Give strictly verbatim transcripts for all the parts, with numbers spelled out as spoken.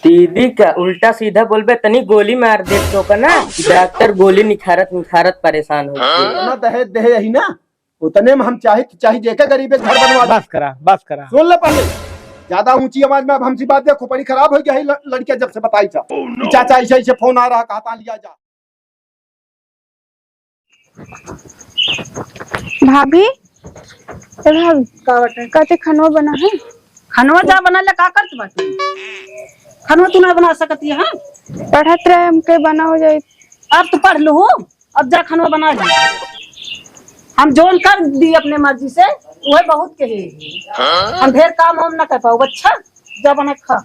दीदी का उल्टा सीधा बोलबे, तनी गोली मार दे तो का ना। डॉक्टर गोली निखारत निखारत परेशान हो गए। इतना दहेज दे यही ना, उतने में हम चाहे, चाहे जेके गरीब एक घर बनवा दे। बस करा, बस करा। सुन ले पहले, ज्यादा ऊंची आवाज में अब हमसे बात दे, खोपड़ी खराब हो गया है ल-, लड़किया जब से बताई था। कि चाचा ऐसे ऐसे फोन आ रहा, कहता लिया जा। भाभी, ए भाभी, का बाटे? कहते खनवा बना है? खनवा जा बना ले, का करत बाटे? खनवा तू ना बना सकती है, हाँ? पढ़त रहे, हमके बना हो जाए। अब तो पढ़ लो, अब जा खनवा बना ले। हम जोन कर दी अपने मर्जी से, वह बहुत कहे। हम ढेर काम हम ना कर पाओ, अच्छा? जा बना खा।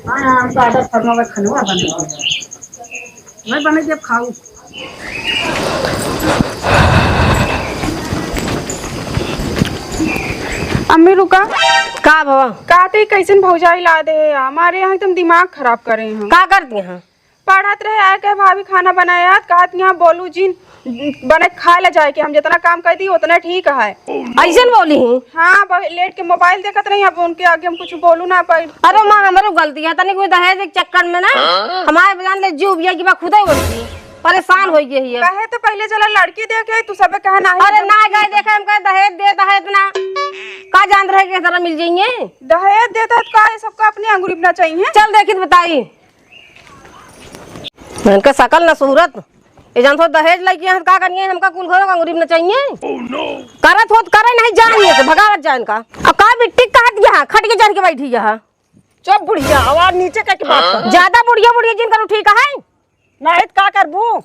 हाँ, हाँ, हम तो आदत फरमावे खनवा बने। मैं बने जब खाऊ। अम्मी रुका। का भवा? का ते कैसन भौजाई ला दे? हमारे यहाँ एकदम दिमाग खराब करे हैं। का करती हैं? पढ़त रहे, आए के भाभी खाना बनाया, कहत यहाँ बोलू जिन, बने खाए ले जाए के, हम जितना काम कर दी उतना ठीक है। ऐसन बोली ही? हाँ, ब-, लेट के मोबाइल देखत रही, अब उनके आगे हम कुछ बोलू ना पाई। अरे माँ, हमरो गलती है, तनी कोई दहेज के चक्कर में ना, हमारे बजान ले जीव बिया की बा खुदे बोलती, परेशान हो गई है। कहे तो पहले चला लड़की देखे, तू सबे कहे नाही अरे एकदम ना ठीक गए है। देखे, हम कहे दहेज दे, दहेज ना, का जान रहे के तरह मिल जाइए। दहेज देता है तो का ये सबका अपनी अंगुरी पे ना चाहिए? चल देखी तो बताई। इनका शकल न सूरत। ये जानत हो दहेज लइके यहाँ का करिए, हमका कुल घरों का अंगुरी में चाहिए। करत हो तो करे, नहीं जान यहाँ से, भगावत जा इनका। अब का बिट्टी कहत यहाँ, खट के चढ़ के बैठी यहाँ। चुप बुढ़िया, आवाज नीचे करके बात कर। ज्यादा बुढ़िया बुढ़िया जिन करू ठीक है। नहीं तो का करबू?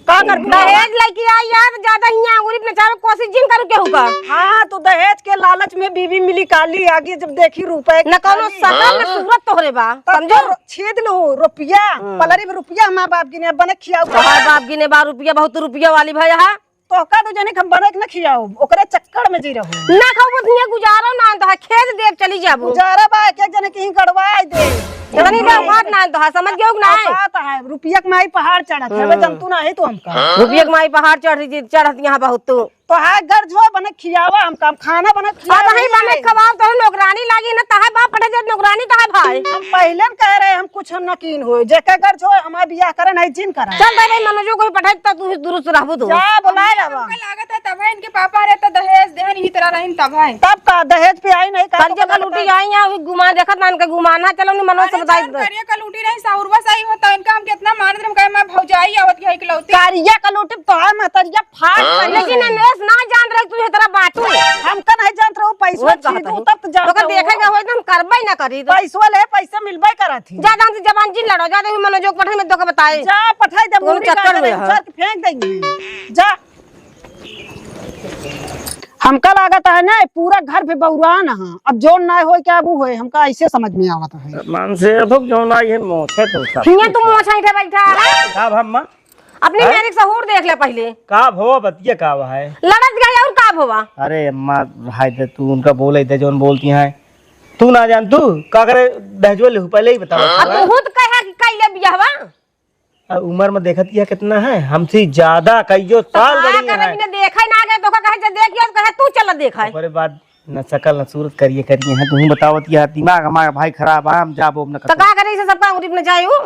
का करबू? दहेज लइके आई यार, ज्यादा हियाँ अंगुरी पे नचावे कोशिश जिन करू केहू का। हाँ, तो दहेज के लालच में बीवी मिली काली, आगे जब देखी रुपए न कौनो काली। शकल न सूरत तोहरे बा, तब समझो? तो छेद लो रुपया, हम्म। पलरी में रुपया हमार बाप गिने बने खियाऊ। तोहार बाप गिने बा रुपया, बहुत रुपया वाली भई हा। तो का तो जाने हम बने के न खियाऊ, ओकरे चक्कर में जी रहू। ना खाऊ बस हियाँ गुजारो ना तो है, खेत देव चली जाबू। गुजारा बा, एक एक जने के ही गड़वाई दे। जतनी बा बात ना तो है, समझ गयो कि ना? बात है, रुपया के माई पहाड़ चढ़त है, हम्म। जंतु ना है तो हमका। रुपया के माई पहाड़ चढ़, चढ़त यहाँ बहुत तू। तोहार गर्ज हो बने खियावा, हम काम खाना बने खियावा अब वही बने खवाओ, तो नौकरानी लागी ना, तहार बाप पठे जात नौकरानी, तहार भाई। हम पहले न कह रहे, हम कुछ हम नकीन होए, जेकर गर्ज होए, हमार बियाह करे, नहीं जिन करा। चल दे भाई, मनोजो को पठे, त तू दुरुस्त रहबू तू। जा, बुलाए लावा। हमका लागत है, तब इनके पापा रहे, त दहेज देहन ही तरह रहीन, तब है। तब का, दहेज पे आई नहीं का, कल तो जो कल उठी आई, यहाँ गुमान देखत ना, इनके गुमान है, चलो, नहीं मनोज से अरे, बताई जौन दे। करिए, कल उठी रही, साहुरवा सही होता, इनका हम कितना मानत रहे, हम कहे, "मैं भौजाई आवत है इकलौती।" करिया कल उठी, तोहार महतरिया फाड़ हाँ? लेकिन अनेस ना जान रहे तू ये तरह बाटू। हमका नहीं जानत रहो, पैसा वो कहत छीनू, हूँ। तब तो जानत तोका हो। देखे के होई तो हम करबे ना करी तो। पैसवा ले, पैसा मिलबे करत ही। ज्यादा हमसे जबान जिन लड़ो, ज्यादा ही मनोजोग पठाई, मैं तोका बताए। जा, पठाई दे, कौन मुड़ी चक्कर गाड़ में दे, है? उजार के फेंक देंगे। जा। हमका लागत है ना, पूरा घर पे बौरान है। अब जोन ना होए, क्या वो होए, हमका ऐसे समझ में आवत है। मन से अधुक जोन आई है, मोछे तो सब। हियाँ तू मोछा इठा बैठा है। का भम्मा? अपनी हैं? मेहरी के सहूर देख ले पहिले। का भवा बतिया का बा है? लड़त गई और का भवा? अरे अम्मा, हाय दे तू उनका बोले दे जौन बोलती हैं। तू ना जान तू का करे दहेजवा लेहू पहिले ही बतावा अब तू। बहुत कहे कि कैले बियाहवा। अब उम्र में देखत यह कितना है? हमसे ज्यादा कईयो तो साल का बड़ी करे है। बिना देखे ना गए तो का कहे जे देख यार कहे तू चल देखाए। ओकरे बाद न शकल न सूरत करिए करिए हैं। तू बतावत यह दिमाग हमारा भाई खराब है, हम जाबो न तो कतहु। का करे इसे सबका अंगुरी में जाए वो?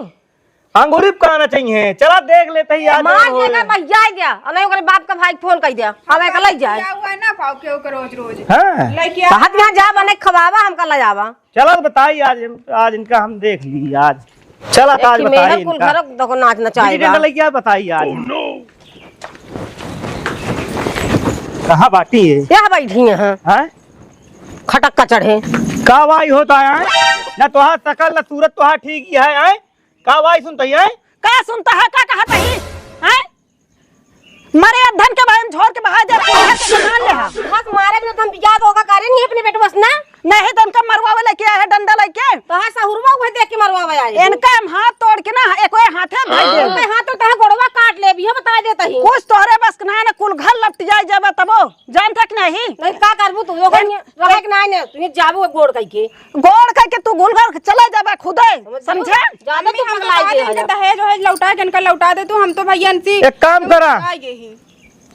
अंगूरी पे कहना चाहिए, चला देख लेते ही आज मार और देगा भैया, आ गया। और नहीं ओकरे बाप का भाई फोन कर दिया, हम एक लई जाए। क्या हुआ ना पाओ के ओकर रोज रोज। हाँ। लइके आ- कहत यहाँ जा बने खवावा, हमका ले जावा। चला तो बताई आज, आज इनका हम देख ली आज। चला तो आज एक मेहर बताई कुल इनका। घर देखो नाच नचाएगा। बिजली डंडा लेके आ, बताई आज। कहाँ बाटी है? यहाँ बैठी हैं। हाँ? खटक का चढ़े। का वाई होता है? ना तोहार शकल, ना सूरत तोहार ठीक ही है, हैं? का वाई सुनता है? का सुनता है? का कहत है? हैं? मरे अधन के भाई हम झोर के बहा दे, तू है तो मान ले हा। बस मारे में तो हम बियाह होगा करे नहीं अपने बेटवा से ना। नहीं तो उनका मरवावे लेके आए हैं डंडा लेके। तो हाँ सहुरवा उहे देख के मरवावे आए। इनका हम हाथ तोड़ के ना, एक ओए हाथे भाई दे। इनके हाथ तो तहाँ गोड़वा काट ले, भी बता देता ही। कुछ तोहरे बस के ना, ना कुल घर लपट जाए जाबे तबो। जानत है कि नहीं? नहीं, का करबू तू? ओकर रहे के नाय ने, तू जाबू गोड़ कह के। गोड़ कह के तू गुलघर के चले जाबे खुदे, समझे? ज्यादा तू पगलाई गई है। दहेज वहेज लौटा के इनका लौटा दे तू, हम तो भैया इनसे एक काम करा। पगलाई गई ही।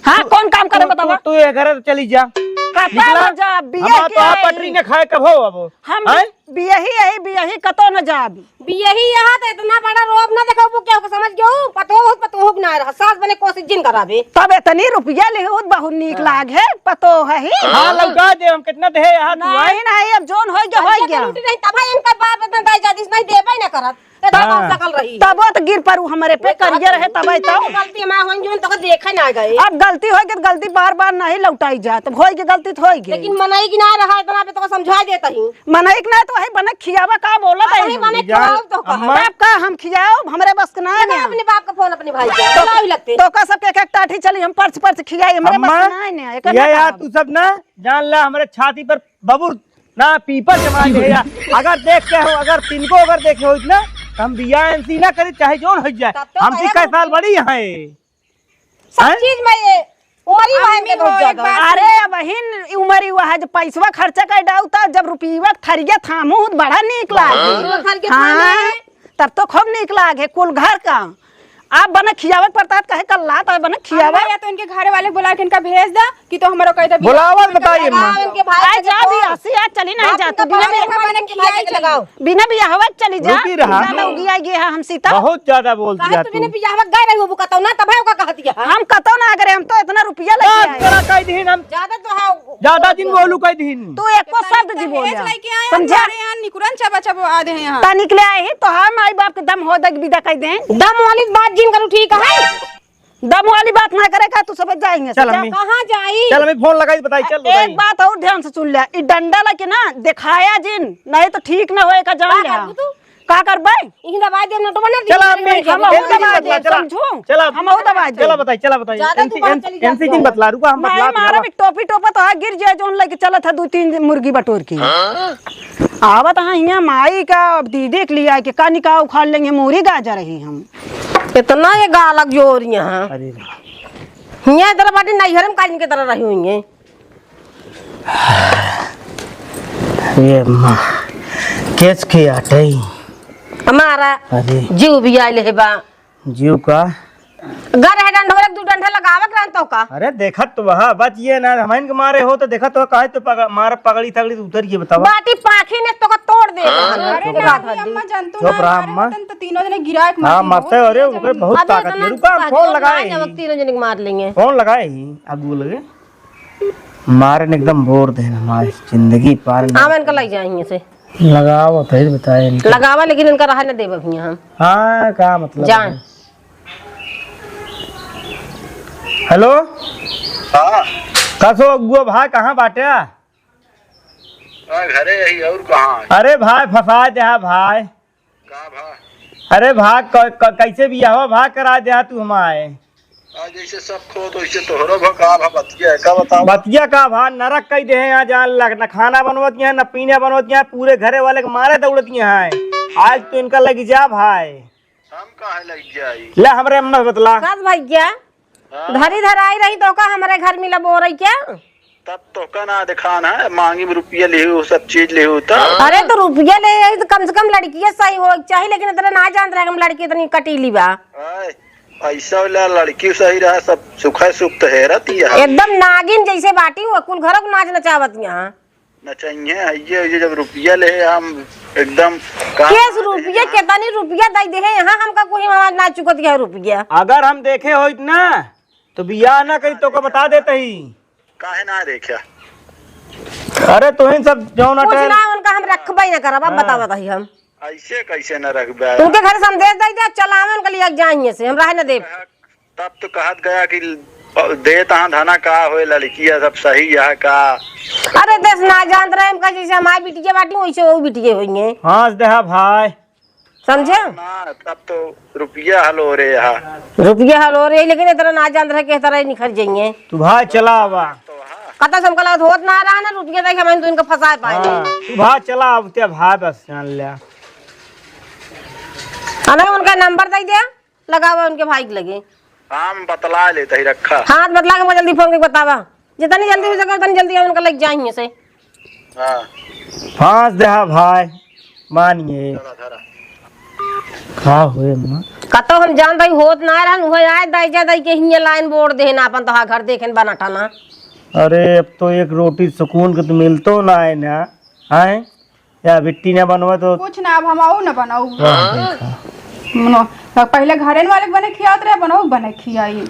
हाँ, कौन काम करे तू, बतावा? तू, तू ये घर से चली जा। कतौ निकला। न जाब, बिया हमार के तो आप आई। पटरी न खाए कब हो अब? हम हैं? बियही यही, बियही कतौ न जाब। बियही यहाँ तो इतना बड़ा रोब ना देखो, वो क्या होगा समझ गयो? पतोह, पतोह के ना रहा, सास बने कोशिश जिन करावे। तब इतनी रुपया लिहुत बहुत नीक हाँ। लाग है, पतोह ही। हाँ, लौटा दे, हम कितना दे यहाँ तू, नहीं, हैं? नहीं, अब जोन होई गया, होई गया। लूटी नहीं, तब है इनका बाप इतना दाई जादी से नहीं देबे ना करत। ये तो हाँ। सकल रही। तब वो तो गिर पड़ू हमरे पे, वो करिया रहे तब आई तो। गलती हमार होई, जोन तो देखे ना गए। अब गलती होई के गलती बार-बार नहीं लौटाई जात, अब होई के गलती तो होई गई। लेकिन मनई की ना रहा, इतना पे तो समझा देता ही। मनई के ना तो वही बने खियावा का बोलत अब है वही हम। बने जान, खियाओ तो कहा। अम्मा। तब का हम खियाओ, हमरे बस के ना है ना। अपने बाप का फोन अपने भाई को, तो, बुलाओ ही लगते। तो का सबके एक एक टाठी चली, हम पर्च पर्च खियाई, हमरे बस अम्मा, के ना है ना, एक ये ना यार खाब। तू सब ना जान ला, हमरे छाती पर बबुर ना पीपर जमा दे यार। अगर देख के हो, अगर तिनको अगर देखे हो इतना, तो हम बियाह एमसी ना करी, चाहे जोन हो जाए। तब तो हम कहे इक्कीस साल बड़ी हैं। सब हैं? चीज में ये उमर ही अब वहाँ के मम्मी बहुत वो ज्यादा एक है। बात अरे, अब बहिन, उमर ही वहाँ है, जब पैसवा खर्चा कर डाऊ, तब जब रुपयवा थरिया थामू, तो बड़ा नीक लागे। हाँ। थरिया हाँ, थामे। तब तो खूब नीक लागे, कुल घर का। आप बने खियावे के पड़ता है, कहे कल लात है, बने खियावे। अम्मा, या तो इनके घर वाले बुला के इनका भेज दा, कि तो हमरो कह दे, बुलावत बताइए, अम्मा। इनके भाई आ के जा भी फोन। हंसी, आज चली नहीं बाप जा, इनका तू बिना फोन बियाह, करके बिना बियाह के बियाह लगाओ। बिना बियाह के चली जा। रुकी रहा। ज्यादा उगिया गया है हमसे तो। बहुत ज्यादा बोल काहे दिया तू बिना तू। बियाह के गए रही हो, वो कतौ ना, तब है ओका कहत है। हम कतौ ना अगर हम तो इतना रुपया लेके बस आए। करा कह दीन हम। ज्यादा तो है। ज्यादा दिन बोलू कह दीन। तू एको शब्द जी बोले। समझा? हमारे यहाँ निकुरन चबा चबा आ दे हैं यहाँ। तनिक ले आए ही तो हम माई बाप के दम हो दे विदा कह दे। दम वाली बात जिन करू ठीक है। दम वाली बात ना करे का, तू सब जाएंगे चल जा। अम्मी। कहाँ जाई? चल अम्मी, फोन लगाई, बताई, चल एक बताई। बात और ध्यान से सुन ले, ई डंडा लेके ना दिखाया जिन, नहीं तो ठीक ना होए का जान का ले। करबू तू? का करबे? इही दबाई दे, नोटवा ना चल दिए, अम्मी, हम चल, अहू चल, दबाई चल, दे, चल, समझू? चल, हम अहू दबाई दे। चल बताई, चल बताई। ज्यादा एमसी, तू बात एम-, चली जाती एमसी है। जिन बतला, रुका, हम ज्यादा बतला तू मारा दिया। भी टोपी टोपा तो आ गिर जाए, जोन लेके चलत है दू तीन मुर्गी बटोर के। हाँ? आवत हाँ हियाँ माई का, अब दीदी के लिया के का निकाह उखाड़ लेंगे, मूरी गाजर रही हम। इतना ये गालक जोर यहाँ। अरे रे। हियाँ इधर बाटी नैहर में काजिन के तरह रही हुई है। ये माँ, केस के आटे ही। हमारा अरे। जीव भी आइल है बा। जीव का? गर है डंडोरक दू डंडा लगावक रहन तो का? अरे देखत तो वहा, बच ये ना, हमन के मारे हो तो देखत हो, काहे तो पग-, मार पगड़ी तगड़ी तो उतर गई, बतावा। बाटी पाखी ने तो का तोड़ दे। हाँ, अरे चुप ना, रहा। अम्मा जानतू चुप ना, रहा, मारे अम्मा। होतन तो तीनों जने गिरा के हाँ, मारती मरते हो। हो रे, ओकरे बहुत अबे ताकत इतना है। रुका, हम ताकत फोन लगाए ना, ही। अब तीनों जने के मार लेंगे। फोन लगाए ही, अब वो लगे। मारे ने एकदम बोर दे हमारे जिंदगी पार नहीं। आवन का लग जाएंगे से। लगाओ, फिर बताए इनके। लगावा, लेकिन इनका रहा न देब अभी हम। हाँ, का मतलब जान। है? हेलो? हाँ। कसो अगुआ भाई, कहाँ बाट्या? हाँ, घरे यही, और कहाँ? अरे भाई, फंसा दे हा भाई। का भा? अरे भा, क-, क-, कैसे बियाहवा भा करा दे हा तू हमारे? आज जैसे सब खो तो वैसे तोहरो भा, का भा बतिया है, का बताओ? बतिया का भा, नरक कई दे हैं यहाँ, जान लग, न खाना बनवत यहाँ, न पीना बनवत यहाँ, पूरे घरे वाले के मारे दौड़त यहाँ है। आज तो इनका लग जा भाई। हम काहे लग जाई? ले हमरे अम्मा से बतला। कस भैया? हाँ। धरी धराई रही तो का हमरे घर मिला बोरई क्या? तब तो का ना दिखान है, मांगी में रुपया लेहू, सब चीज लेहू तो। अरे तो रुपया ले आई तो कम से कम लड़किया सही हो चाहिए, लेकिन इतना ना जानत रहे हम लड़की इतनी कटीली बा। आय, ऐसा वाला लड़की सही रहा, सब सुख है, सुख तो हेरत ही है। एकदम नागिन जैसे बाटी हो, कुल घरों को नाच नचावत यहाँ। नचइहे, हइये, हइये, जब रुपया ले हम एकदम काम केस रुपया, केतनी रुपया दे दे है, यहाँ हमका कोई हमार ना चुकत है रुपया। अगर हम देखे होइत ना, तो बियाह ना करी, तोका बता देते ही। काहे ना देख्या? अरे, तुहिन सब जौन कुछ अटल ना, उनका हम रखबे ना करब, अब हाँ। बतावत ही हम। ऐसे कैसे न रखबे? उनके घर संदेश दे दे, चलावे उनके लिए जाइए से, हम रहे न देब। तब तो कहत गया कि देत हाँ धना का होए, लड़किया सब सही है का? अरे देश ना जानत रहे, हमका जैसे हमारे बिटिया बाटी, वैसे वो बिटिया होइए। हाँ, देहा भाई। समझे? ना, तब तो रुपया हलो रे हा। रुपया हलो रे, लेकिन इतना ना जानत रहे कि इस तरह निखर जाइए। तू भाई चला आवा। कतौ से हमका लगत होत ना रहा ना, रुपया देख हम तो इनका फंसाए पाए। हाँ, तू भाई चला आवा, ते भाई बस जान लिया। अरे उनका नंबर दे दे। लगावा उनके भाई के लगे। हम बतला लेते ही रखा। हाँ, तो बतला के हमका जल्दी फोन करके बतावा। जितनी जल्दी हो सके, उतनी जल्दी हम उनका लेके जाएंगे से। हाँ। फांस दे हा भाई, मानिए। चला, धरा। का हुए अम्मा? कतौ हम जान रही होत ना रहन, उहे आए दाई जा दाई के हियाँ लाइन बोर्ड देहे ना, अपन तो हा घर देखे न बनाटा ना। अरे, अब तो एक रोटी सुकून के तो मिलतो ना है ना, हैं? या बिट्टी ना बनवा तो कुछ ना, अब हम आऊ ना बनाऊ। वाह, देखा। मनो, पहले घरे वाले के बने खियात रहे, बनाऊ बने खियाई।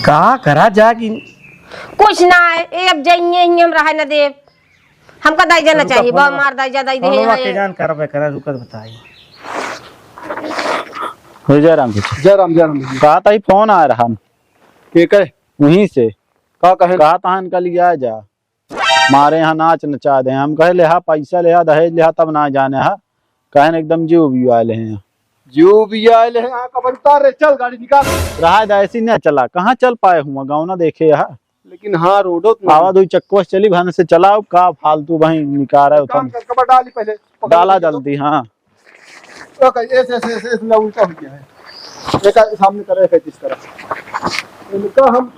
का करा जा कि कुछ ना है, ए, अब जाइए ही हम रहे ना देब। हमका दाई जाना चाहिए, बा मार दाई जा, दाई दे फोनवा है। के जान करबे करा, रुकत बताई। हो जय राम जी। जय राम, जय राम जी। कहा था ही फोन आ रहा हम। के कहे? वहीं से। का कहे? कहा था इनका लिया जा। मारे यहाँ नाच नचा दे। हम कहे, "ले हा, पैसा ले हा, दहेज ले हा, तब ना जाने हा।" कहे न एकदम जीव भी आए ले हैं। जीव भी आए ले हैं, हाँ, कबर उतार रे, चल गाड़ी निकाल। रहा है, ऐसी नहीं चला, कहाँ चल पाए हुआ, गाँव ना देखे यहाँ। लेकिन हाँ, रोडो तो आवा दो चक्को से चली, भान से चलाओ, का फालतू वहीं निकाल रहे हो काम तुम। कर, कबर डाली पहले, पकड़ डाला के जल्दी, हाँ। ओके, ऐसे, ऐसे, ऐसे, ऐसे ना उल्टा हो गया है। एक सामने तरह है, किस तरह। इनका हम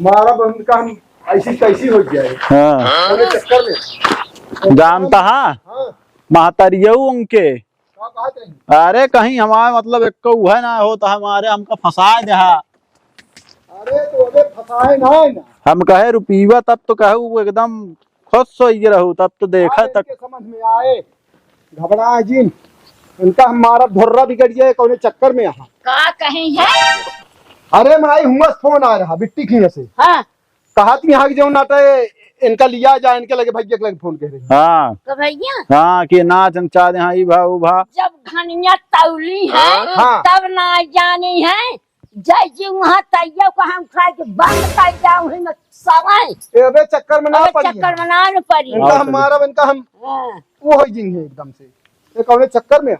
मारा बंद का हम ऐसी तैसी हो जाए। हाँ। अरे चक्कर में। जानता है? हाँ। महतरियऊ उनके। का बात है? अरे कहीं हमारे मतलब एक को है ना हो तो हमारे हमका फंसा दे हा। अरे तो अबे फंसाए ना है ना। हम कहे रुपीवा तब तो कहे वो एकदम खुश हो ये रहू तब तो देखा अब तक इनके समझ में आए। घबराए जिन। इनका हम मारा धुर्रा बिगड़ गया कौने चक्कर में यहाँ। का कहीं है? अरे माई हुआ फोन आ रहा बिट्टी खिया से। हाँ। कहा थी यहाँ की जो नाटे इनका लिया जा, इनके लगे भैया के लगे फोन कह रही। हाँ। तो भैया? हाँ, कि नाच नचा दे, हाँ, ई भा, ऊ भा। जब घनिया तौली है, हाँ। तब ना जानी है। जय जी वहाँ तैयो को हम खाए के बंद कर जाऊँ ही मत सवाई। ए, अबे चक्कर में ना अबे पड़ी चक्कर है। में ना न पड़ी। इनका हम मारब, इनका हम हाँ। वो हो जिंगे एकदम से। ये कौने चक्कर में है?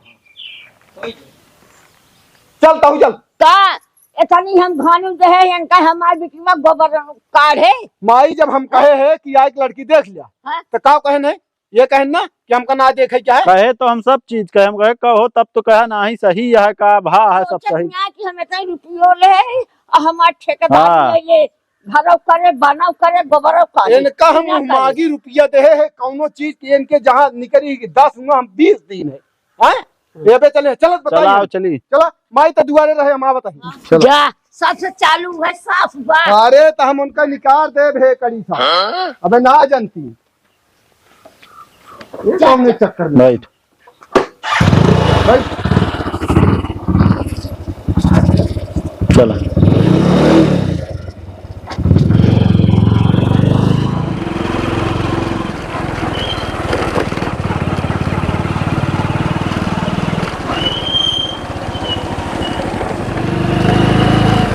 चल, ताऊ चल। का? इतनी हम घालू दे है, इनका हमार बिटिया गोबर काढ़े। माई जब हम कहे है कि आइके लड़की देख लिया, हाँ। तो का कहे नहीं? ये कहे ना कि हमका ना देखे क्या है? कहे तो हम सब चीज कहे, हम कहे कहो तब तो कहे नाही सही है का भा है सब सोचत सही। ना कि हम इतना रुपयो ले है, और हमार ठेकेदार हाँ। ले ये घरौ करे, बनाव करे, गोबरौ करे। इनका हम इतना करे। मागी रुपया दे है, कौनो चीज के इनके जहाँ निकली कि दस हुआ हम बीस दिन है। हैं? ये बे चले, चलत बताइए। चलाओ, चली। चला, माई तो दुआरे रहे, हम आवत है। चलो। जा, सबसे चालू है साफ बात। अरे, तो हम उनका निकाल दे भे कड़ी सा। हाँ? अबे ना जानती। ये जा, कौन जा। चक्कर में? बैठ। बैठ। चला।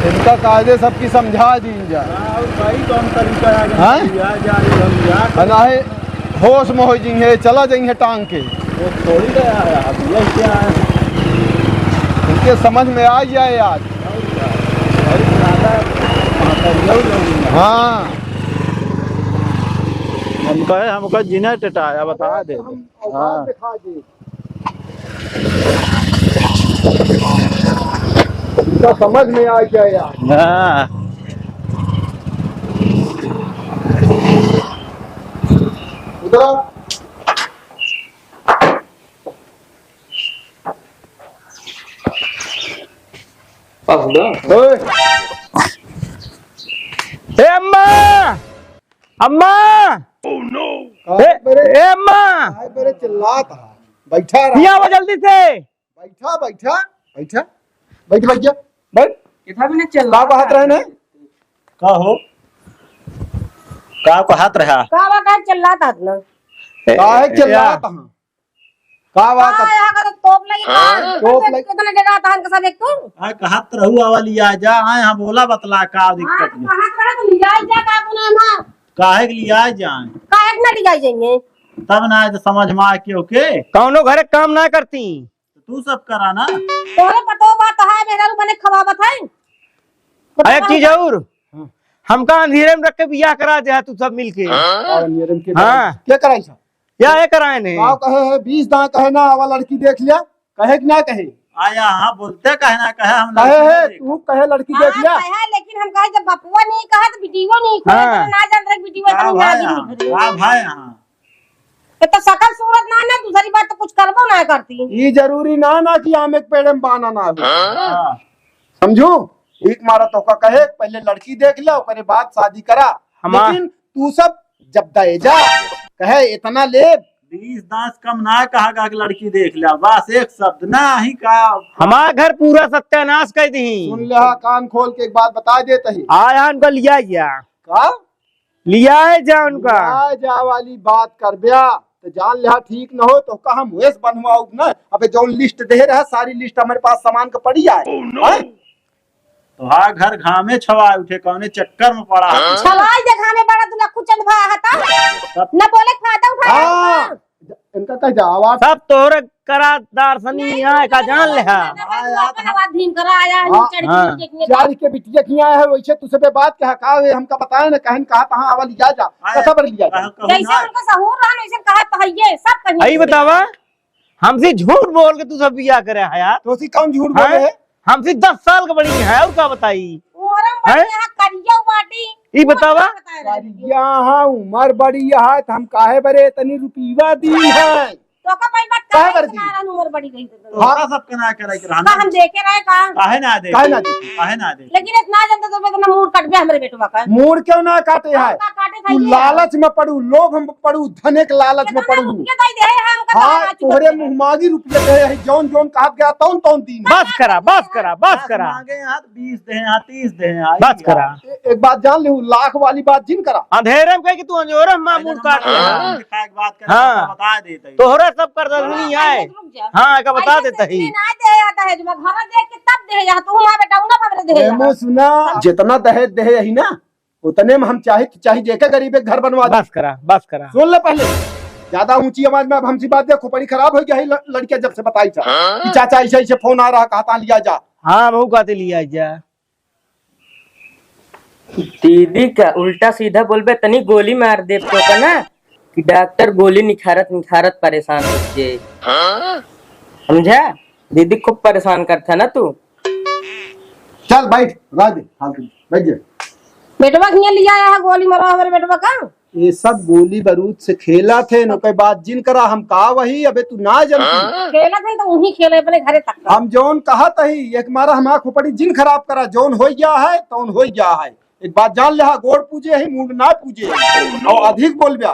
इनका कायदे सबकी समझा दीन जा। हाँ, और भाई, कौन तरीका है, हाँ? या जा, या जा, अनाहे होश में हो जिंगे, चला जाइए टांग के। वो थोड़ी गया है, अब ये क्या है? उनके समझ में आ जाए आज। और क्या? और ज्यादा, हाँ, कर लो, लो, लो। हाँ। हम कहे, हमका जिने टेटाया, बता दे। हम औकात हाँ। दिखा दे। इनका समझ में आ गया यार। हाँ। उधर आ। ओए। ए अम्मा! अम्मा! Oh no! ए, काहे बरे, ए अम्मा! काहे बरे चिल्लात हा? बैठा रहा। हियाँ आवा जल्दी से। बैठा, बैठा, बैठा। बैठ, बैठ जा। बैठ। कितना भी ना चिल्ला का कहत रहे ने? का हो? का कहत रहा? का बा, का चिल्लात हा ना? काहे चिल्लात हा? का बात का है? यहाँ का तो तोप लगी का? हाँ? तोप लगी। कितना जगह आता है इनका सब एक तो? आ, कहत रहू आवा लिया जा, आए हम बोला बतला का दिक्कत हाँ, है? कहत रहा तो लिया जा का अपना ना। काहे के लिया जाए? काहे के ना लिया जाएंगे? तब ना आए तो समझ में आए क्यों के? कौनो घरे काम ना करती। तो तू सब करा ना। तोहरे पतो बात है, मेहरारू बने खवावत है। अरे एक चीज और, हाँ। हमका अंधेरे में रख के बियाह करा दे तू सब मिलके। हाँ, अंधेरे में के हाँ। क्या कराई सब? या ये कराए ने? का कहे है, बीस दाएं कहे ना, आवा लड़की देख लिया, कहे कि ना कहे? आया, हाँ, बोलते कहे ना कहे, हम कहे लड़की है, नहीं तू कहे लड़की हाँ, देख लिया। कहे, लेकिन हम कहे जब बपुआ नहीं कहा तो बिटियो नहीं कहे, हाँ। तो ना जान रहे बिटियो का इतनी भाई नाजुक यहाँ? निकली। का भाई यहाँ? ये तो शकल सूरत ना, ना, दूसरी बात तो कुछ करबो ना करती। ये जरूरी ना, ना कि आम एक पेड़ में बाना ना हो। हाँ। समझू? ठीक मारा तोहका कहे, पहले लड़की देख ले, ओकरे बाद शादी करा। हमार लेकिन तू सब जब दहेजा कहे इतना ले। बीस दास कम ना कहा गा कि लड़की देख ले, बस एक शब्द ना ही का। हमार घर पूरा सत्यानाश कर दी। सुन ले, हाँ, कान खोल के एक बात बता देत ही। आया उनका लिया गया। का? लियाए जा उनका। लियाए जा वाली बात करब्या, तो जान लिहा ठीक न हो, तोहका हम वैस बनवाउब ना। अबे जौन list दे रहा, सारी list हमरे पास सामान का पड़ी आए। हैं? तोहार घर घामे छवाए उठे, कौने चक्कर में पड़ा है? छवाई दे घामे बड़ा दुलखू चंद भा हता। तब न बोले फायदा उठा हाँ। रहा। इनका कह जा, आवाज। सब तोहरे करा दारसनी नहीं, आए का जान ले हा। अपन आवाज धीम करा आया है, हाँ। चढ़ के हाँ। के किए चढ़ के बिटिया किया है, वैसे तुझसे पे बात कहा, का वे हमका बताए ना, कहन कहा तहाँ आवा लिया जा, आए, कसा पर लिया जा। कहा, कहूँ जैसे ना। उनका सहूर रहा, वैसे कहा तो है ये, सब कहीं आई से। बतावा, हमसे झूठ बोल के तू सब बिया करे है यार। तो उसी कौन झूठ बोले हैं? है? हमसे दस साल के बड़ी है, और का बताई? उमर में बड़ी हैं? यहाँ करिया बाटी। ई बतावा। बताए रहे। करिया हाँ, उमर बड़ी है, तो हम काहे बरे इतनी रुपीवा दी है? तो का भाई बात काहे काहे बरे दी? तुम्हारा उमर बड़ी रही तो। हाँ। का सब के ना करे के रहना? का हम देखे रहे का? काहे ना दे? काहे ना दे? काहे ना दे? लेकिन इतना जल्दी तो इतना मूड़ कट गया हमरे बेटवा का। मूड़ क्यों ना काटे है? का काटे तू खाइए? लालच में पड़ू, लोभ में पड़ू, धन के लालच में कितना पड़ू। रुपया दे दे है हमका हाँ, तो तोहरे मुँह मांगी रुपया दे है, जौन जौन कहत गया तौन तौन दीन। बस करा, बस करा, बस दस करा। मांगे हैं, बीस दे हैं, तीस दे हैं, आई बस करा। ए-, एक बात जान लिहू, लाख वाली बात जिन करा। अंधेरे में कहे कि तू अंजोरे में मामूल काट ले। हाँ। दिखा एक बात करे, हाँ। तो बता देते हैं। तोहरा सब कर दे, नहीं आए। रुक जा। हाँ, का बता ऐसे देता ही। ना दे आता है, जो घर देख के तब दे जा, तू हमारे बेटा उन्हें पकड़े दे जा। एमो सुना, जितना दहेज दे है ही ना, उतने में हम चाहे, चाहे जेके गरीब एक घर बनवा दे। बस करा, बस करा। सुन ले पहले, ज्यादा ऊंची आवाज में अब हमसे बात दे, खोपड़ी खराब हो गया है ल-, लड़किया जब से बताई था कि चाचा ऐसे ऐसे फोन आ रहा, कहता लिया जा। हाँ, बहू कहते लिया जा। दीदी का उल्टा सीधा बोलबे, तनी गोली मार देब तो का ना कि डॉक्टर गोली निखारत निखारत परेशान हो जाए। समझा? दीदी खूब परेशान करता ना तू। चल बैठ, राज, हाल तुम बैठ जा। बेटवा किया लिया है गोली मारा हमारे बेटवा का? ये सब गोली बारूद से खेला थे, न कोई बात जिन करा, हम का वही, अबे तू ना जनती। खेला थे तो उही खेले अपने घरे तक का। हम जौन कहा तही, एक मारा हमार खोपड़ी जिन खराब करा, जौन हो गया है, तौन हो गया है। एक बात जान ले, हा, गोड़ पूजे ही, मुंड ना पूजे। और अधिक बोल ब्या,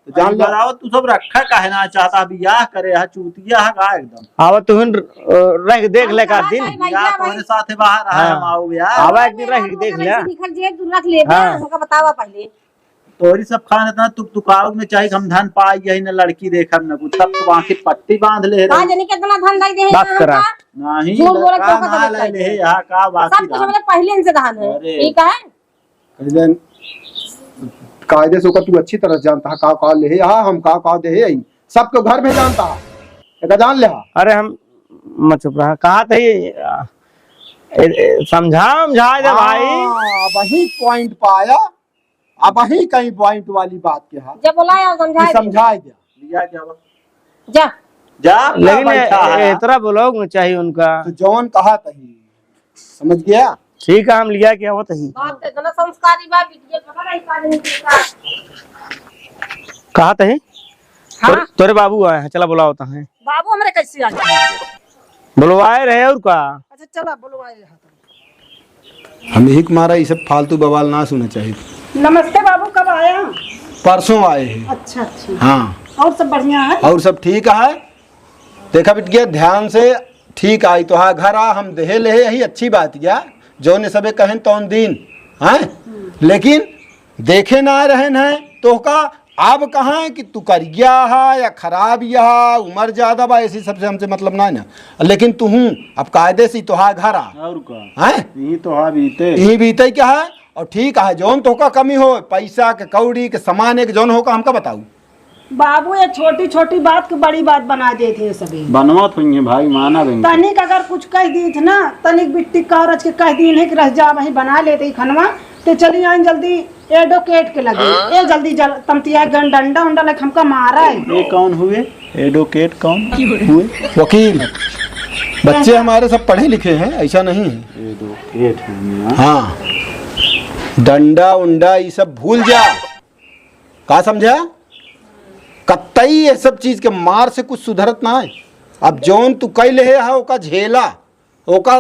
तो जान ले। बताओ, तू सब रखा काहे ना चाहता, बियाह करे, हा, चूतिया हा का एकदम। आवा तू हिन, अ, रह के देख ले का दिन। बियाह तोहरे साथे बाहर आया, हाँ। हम आओ यार। आवा एक दिन रह के देख ले। निकल जे, तू रख ले, हाँ। हमका बतावा पहले। तोहरी सब खान इतना तुकतुकाऊ में चाही कि हम धन पाई यही न लड़की देखब न कुछ, सब तो आँखी पट्टी बांध ले रहे। आज नहीं कितना धन दे दे बस करा। नहीं, झूठ बोलत लड़का तो ना पता ले चल ले, जाए। यहाँ का बाकी सब कुछ रहा। हमरे पहले से धन है। अरे। ठीक है? पहले कायदे से ओकर तू अच्छी तरह से जानता है, का का ले है, यहाँ हम का का दे है, यही सबके घर में जानता है। एका जान ले हा। अरे हम मत चुप रहा, कहा थे, ए, ए, समझा, समझा दे भाई। हाँ, वही point पाया। अब ही कहीं point वाली बात के हा। जब बोला यार, समझाए कि दे। समझाए दिया। लिया क्या बा? जा। जा, लेकिन बैठा ए-, है। इतना बोलो चाहिए उनका। तो जौन कहा तही, समझ गया? ठीक है, हम लिया क्या होता ही। बाप तो इतना संस्कारी बा, बिटिया पता नहीं का नहीं का। कहा तही? हाँ। तोरे, तोरे बाबू आए हैं, चला बुलाओ तो हैं। बाबू हमरे कैसे आ गए? बुलवाए रहे और का? अच्छा, चला बुलवाए रहा था। हम यही के मारा ये सब फालतू बवाल ना सुने चाहिए। नमस्ते बाबू, कब आया? परसों आए हैं। अच्छा, अच्छा। हाँ। और सब बढ़िया है? और सब ठीक है। देखा बिटिया, ध्यान से ठीक आई तो हाँ, घर आ, हम देहे लेहे यही अच्छी बात या, जौन सबे कहन तौन दिन, हैं? हम्म। लेकिन देखे ना रहन है, तोहका अब कहाँ है कि तू करिया हा या खराब या, उम्र ज्यादा बा, ऐसी सबसे हमसे मतलब ना है ना। लेकिन तू हूँ, अब कायदे से तोहार घर आ। और का? हैं? यही तो हा बीते। यही बीते क्या है? और ठीक है, जौन तोहका कमी हो, पैसा के, कौड़ी के, सामान के, जौन होगा हमका बताऊ। बाबू, ये छोटी छोटी बात के बड़ी बात बना देत हैं सभी। बनवत हुई हैं भाई, माना बिन। तनिक अगर कुछ कह दीत ना, तनिक बिट्टी कारज के कह दीन है कि रह जा, वहीं बना लेते ही खनवा, ते चली आइन जल्दी एडवोकेट के लगे। हाँ? ए जल्दी जल, तमतिया गन डंडा उंडा लेके हमका मारा है। ये कौन हुए? एडवोकेट कौन हुए? वकील। बच्चे हमारे सब पढ़े लिखे हैं, ऐसा नहीं है। एडवोकेट हैं, हाँ। हाँ। डंडा उंडा ये सब भूल जा। का समझा? कतई ये सब चीज के मार से कुछ सुधरत ना है। अब जौन तू कह ले है, ओका झेला। ओका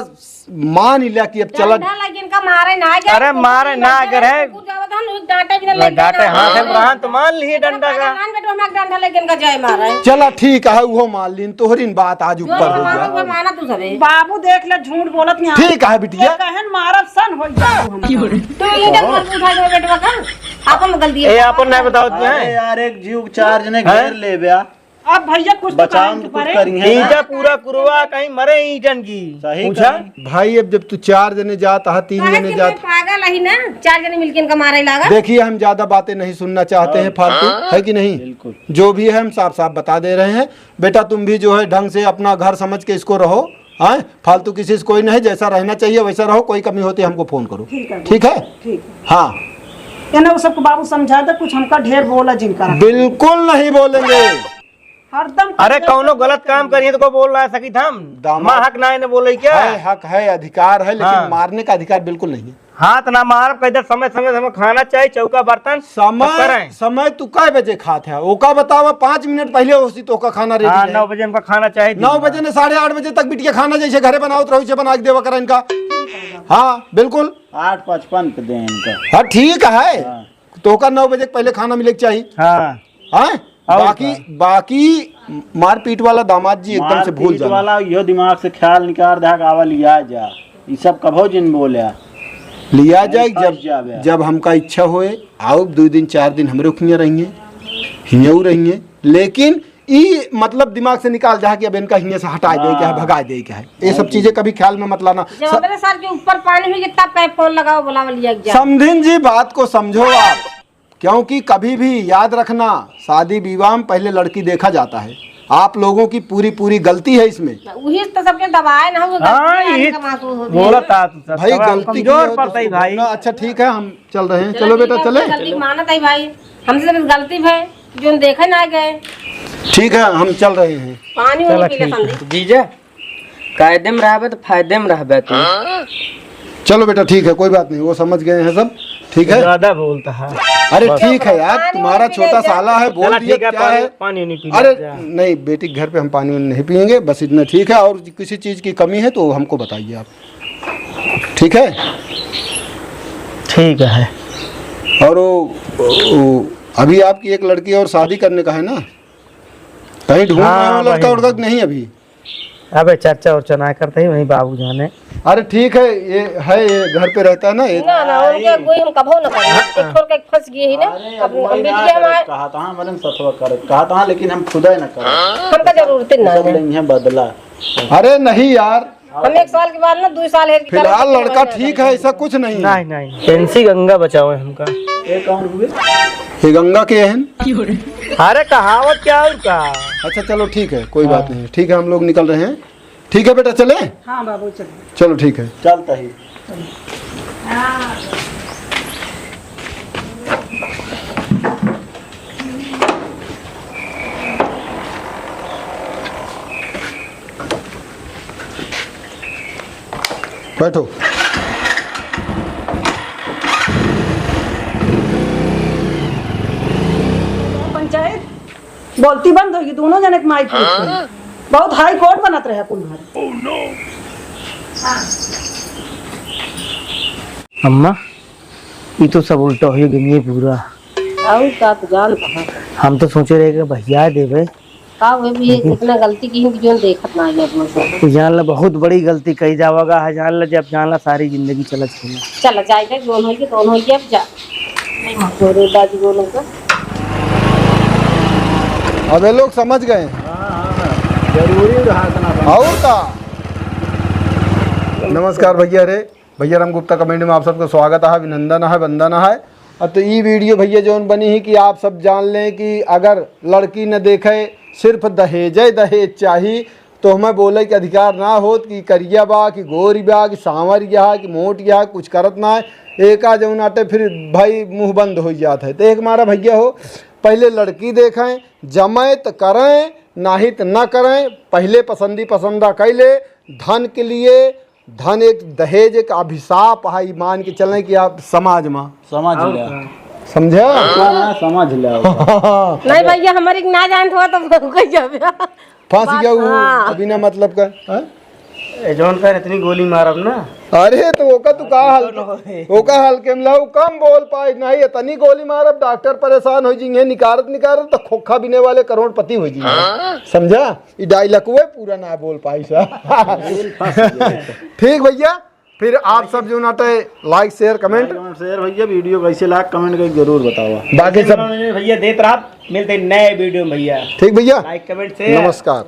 मान लिया कि अब चला। डंडा लगिन का मारे ना गए। अरे मारे ना गए। कुकुर जावत हन, डांटे भी ना लग गए। हाँ, हम रहन तो मान लिए डंडा का। मान बेटो, हम डंडा लगिन का जाए मारे। चला ठीक है, वो मान लीन, तोहरीन बात आज ऊपर हो गया। माना तू सबे। बाबू देख ले, झूठ बोलत नहीं। ठीक है बिटिया। कहन मारब सन हो जाओ हम। तू इधर मत उठा दो बेटवा का। आपन गलती है। ए, आपन नहीं बताओ तू, हैं? अरे यार, एक जीव चार जने घेर ले बया। अब भैया कुछ तो बचाव करें तो कुछ करी है ना। ईटा पूरा कुरवा कहीं मरे ईटन की। सही पूछा? कही। भाई, अब जब तू चार जने जात हा, तीन जने जात, पागल ही ना, चार जने मिलके इनका मारे लागा। देखिए, हम ज्यादा बातें नहीं सुनना चाहते हैं, हाँ। फालतू, है कि नहीं? बिल्कुल। जो भी है, हम साफ साफ बता दे रहे हैं। बेटा, तुम भी जो है ढंग से अपना घर समझ के इसको रहो, हाँ? फालतू किसी से कोई नहीं, जैसा रहना चाहिए वैसा रहो, कोई कमी होती है हमको फोन करो। ठीक है। ठीक है? ठीक है। हाँ। ये ना, वो सबको बाबू समझा दे, कुछ हमका ढेर बोला जिनका। बिल्कुल नहीं बोलेंगे। हरदम अरे, कौनो गलत काम करिए तो को बोल रहा है सकी था हम? दामाद। हमार हक ना है ना बोले क्या? है, हक है, अधिकार है, लेकिन हाँ। मारने का अधिकार बिल्कुल नहीं है। हाथ ना मारब, कह दे समय, समय, समय खाना चाहिए, चौका बर्तन, समय, सब करें। समय तू कै बजे खात है? ओका बतावा, पाँच मिनट पहले होसी तो ओका खाना रेडी हाँ, रहे। नौ बजे हमका खाना चाहिए दिन नौ का। बजे ने साढ़े आठ बजे तक बिटिया खाना जैसे घरे बनावत रहो, उसे बना के देवा करा इनका। हाँ, बिल्कुल। आठ पचपन पे दे इनका। हाँ, ठीक है। हाँ। तो ओका नौ बजे के पहले खाना मिले के चाहिए। हाँ। हाँ? और बाकी, का? बाकी मारपीट वाला दामाद जी एकदम से भूल मारपीट जाना। वाला इहो दिमाग से ख्याल निकाल दे, आवा लिया जा। ई सब कभो जिन बोले। लिया जाए, जब, जावे। जब हमका इच्छा होए, आओ दो दिन, चार दिन हमरे खिया रहिए, हियऊ रहिए, लेकिन ई मतलब दिमाग से निकाल दे कि अब इनका हियाँ से हटा दे के है, हाँ। भगा दे के है। ये सब चीजें कभी ख्याल में मत लाना। जब स- अपने साल के ऊपर पानी हुई, तब कहे फोन लगाओ, बुलावा लिया के जाए। समधिन जी, बात को समझो आप, क्योंकि कभी भी याद रखना, शादी विवाह में पहले लड़की देखा जाता है। आप लोगों की पूरी, पूरी गलती है इसमें। वही तो सबके दबाए ना, वो गलती हाँ, वाले ये का महसूस होती है। बोला था तू सब, भाई, थोड़ा गलती की कमजोर हो तो पड़ता है उसको भाई। बोलना। अच्छा, ठीक है, हम चल रहे हैं। चलो चलो, ठीक बेटा, है, चले। गलती मानत है भाई, हमसे तो गलती भई, जोन देखे ना गए। ठीक है, हम चल रहे हैं। पानी वानी चलो, पी ले ठीक है। समझी। जीजा, कायदे में रहबे तो फायदे में रहबे तू। चलो बेटा, ठीक है, कोई बात नहीं, वो समझ गए हैं सब, ठीक है। ज्यादा बोलता है। अरे बस। ठीक है यार, पानी तुम्हारा वानी पी ले छोटा जा। साला है, बोल चला, दिया ठीक है, क्या पानी, है? पानी वानी पी ले अरे जा। नहीं, बेटी के घर पे हम पानी वानी नहीं पिएंगे, बस इतना ठीक है। और किसी चीज की कमी है तो हमको बताइए आप, ठीक है? ठीक है। और वो, वो, अभी आपकी एक लड़की और शादी करने का है ना, कहीं ढूंढ रहे हो हाँ, लड़का वही। उड़का कि नहीं अभी? अबे चर्चा उर्चा ना करते ही, वहीं बाबू जाने। अरे ठीक है, ये है, ये घर पे रहता है ना, ये ना, ना, उनके कोई हम कभो ना करें। एक छोड़ के फंस गए ही ना। अरे, अब अब वही हम ना बिटिया करे, हमारे कहा था, हमारे में सतवा करे, कहा था, लेकिन हम खुदा ही ना करे। हमका जरूरत ही ना सब है। लेंगे बदला। अरे नहीं यार, हम एक साल के बाद ना, दो साल है कि फिलहाल करब, लड़का करब, ठीक है, ऐसा कुछ नहीं है। नहीं, नहीं, पेंसी गंगा बचाओ हमका। ये कौन हुए? ये गंगा के हैं? अरे कहावत क्या और का? अच्छा चलो ठीक है, कोई बात हाँ। नहीं, ठीक है, हम लोग निकल रहे हैं। ठीक है बेटा, चले? हाँ बाबू, चलो। चलो ठीक है। चलता ही। बैठो। पंचायत बोलती बंद होगी, दोनों जने के माई पीट गई। बहुत हाई कोर्ट बनत रहे कुल घर। अम्मा, ई तो सब उल्टा हो गई पूरा। और का तो जान कहाँ। हम तो सोचे रहे कि भैया देवे। का हुए भी ये कितना गलती की कि जोन देखत ना है अपना सब। जान ला बहुत बड़ी गलती कही जावगा है, जान ला जब जान ला सारी जिंदगी चलत चला। चला जाएगा, जोन होइए, दोनों होइए, अब जा। नहीं, छोड़ो, दादी बोलो तो। अब ये लोग समझ गए। हाँ, हाँ, जरूरी रहा इतना समझ। और का? नमस्कार भैया रे, भैया राम गुप्ता कमेंट में आप सबको स्वागत है, अभिनंदन है, वंदन है। अब तो ई वीडियो भैया जौन बनी है कि आप सब जान लें कि अगर लड़की न देखे, सिर्फ दहेजे दहेज चाही, तो हमें बोले के अधिकार ना होत कि करिया बा, कि गोरी बा, कि सांवरिया, कि मोटिया, कुछ करत ना है। एका जौन आटे फिर भाई मुंह बंद हो जात है। तो एक मारा भैया हो, पहले लड़की देखें, जमे त करें, नाहीं त न करें। पहले पसंदी पसंदा कैले, धन के लिए, धन एक दहेज एक अभिशाप है, ई मान के चलें कि आप समाज में। समझ और ले। का? समझे? का ना समझ ले। नहीं भैया, हमारे ना जानत हो तो कह जावे। फंस बस, गया वो हाँ। बिना मतलब का, हैं? ए, जौन कर इतनी गोली मारब ना। अरे, तो ओका तू का हाल, न होए। ओका हल्के में लाऊ, कम बोल पाई नहीं, इतनी गोली मारब, डॉक्टर परेशान हो जिंगे, निकारत निकारत तो खोखा बिने वाले करोड़पति हो जिंगे। हाँ? समझा? ई डायलॉग हुए पूरा ना बोल पाई सा। ठीक भैया, फिर आप सब जो नाटे like, share, comment। Like, share भैया, video कैसे लाग comment करके जरूर बतावा। बाकी सब भैया देत रहा, मिलते हैं नए video में भैया। ठीक भैया, like, comment, share। नमस्कार।